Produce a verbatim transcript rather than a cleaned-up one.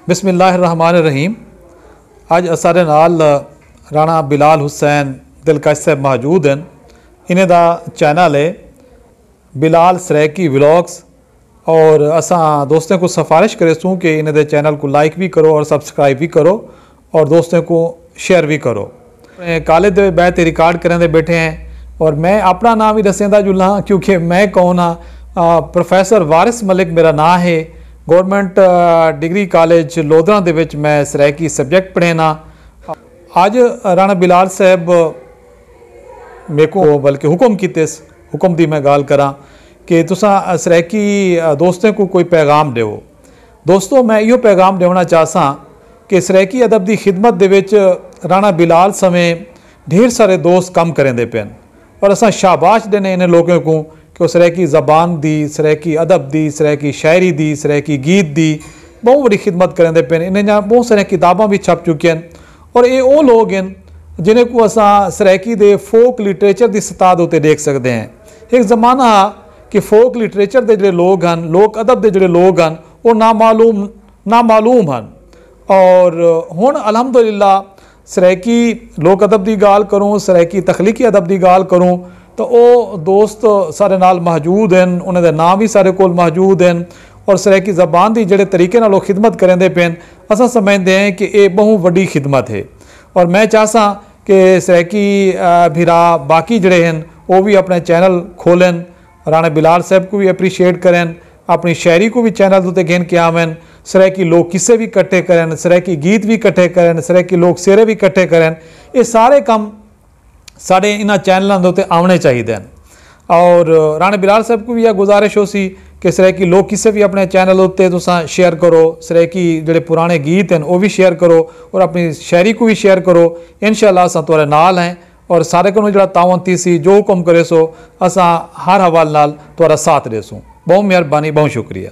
بسم اللہ الرحمن الرحیم۔ اڄ اساݙے نال رانا بلال حسین دلکش صاحب موجود ہن۔ انہیں دا چینل ہے بلال سرائیکی ولاگز، اور اساں دوستیں کوں سفارش کریسوں کہ انہیں دے چینل کوں لائک وی کرو اور سبسکرائب وی کرو اور دوستیں کوں شیئر وی کرو۔ کالج دے ٻہہ تے ریکارڈ کریندے ٻیٹھے ہیں، اور میں اپݨا ناں وی ݙسیندا جلاں کیونکہ میں کون ہاں۔ آ، پروفیسر وارث ملک میرا ناں ہے۔ گورنمنٹ، آ، ڈگری کالج لودھراں دے وچ میں سرائیکی سبجیکٹ پڑھیناں۔ اڄ رانا بلال صاحب میکوں بلکہ حکم کیتس، حکم دی میں ڳالھ کراں کہ تساں سرائیکی، آ، دوستیں کوں کوئی پیغام ݙیو۔ دوستو، میں ایہو پیغام ݙیوݨا چاہساں کہ سرائیکی ادب دی خدمت دے وچ رانا بلال سویں ڈھیر سارے دوست کم کریندے پئن، اور اساں شاباش ݙینے انہیں لوکیں کوں کہ وہ سرائیکی زبان دی، سرائیکی ادب دی، سرائیکی شاعری دی، سرائیکی گیت دی ٻہوں وݙی خدمت کریندے پئن۔ انہیں دیاں ٻہوں ساریاں کتاباں وی چھپ چکیاں ہن، اور اے او لوگ ہن جنہیں کوں اساں سرائیکی دے فوک لٹریچر دی سطح دے اتے ݙیکھ سڳدے ہیں۔ ہک زمانہ ہا کہ فوک لٹریچر دے جڑے لوگ ہن، لوک ادب دے جڑے لوگ ہن، وہ نامعلوم، نامعلوم ہن۔ اور ہݨ الحمدللہ سرائیکی لوک ادب دی ڳالھ کروں، سرائیکی تخلیقی ادب دی ڳالھ کروں، تو او دوست سارے نال موجود ہن، انہیں دے نام وی سارے کول موجود ہن، اور سرائیکی زبان دی جڑے طریقے نال وہ خدمت کریندے پئن، اساں سمجھدے ہیں کہ اے ٻہوں وݙی خدمت ہے۔ اور میں چاہساں کہ سرائیکی، آ، بھرا باقی جڑے ہن، وہ وی اپݨے چینل کھولن، رانا بلال صاحب کوں وی اپریشیٹ کرن، اپݨی شاعری کوں وی چینل اتے گھن کے آون، سرائیکی لوک قصے وی کٹھے کرن، سرائیکی گیت وی کٹھے کرن، سرائیکی لوک سیرے وی کٹھے کرن۔ اے سارے کم ساݙے انہاں چینلاں دے اتے آوݨے چاہیدے ہن۔ اور رانا بلال صاحب کوں وی یہ گزارش ہو سی کہ سرائیکی لوک قصے وی اپݨے چینل اتے تساں شیئر کرو، سرائیکی جڑے پرانے گیت ہن وہ وی شیئر کرو، اور اپݨی شاعری کوں وی شیئر کرو۔ انشاءاللہ اساں تہاݙے نال ہیں، اور سارے کنوں جڑا تعاون تھی سی، جو حکم کرے سو، اساں ہر حوالے نال تہاݙا ساتھ ݙیسوں۔ ٻہوں مہربانی، ٻہوں شکریہ۔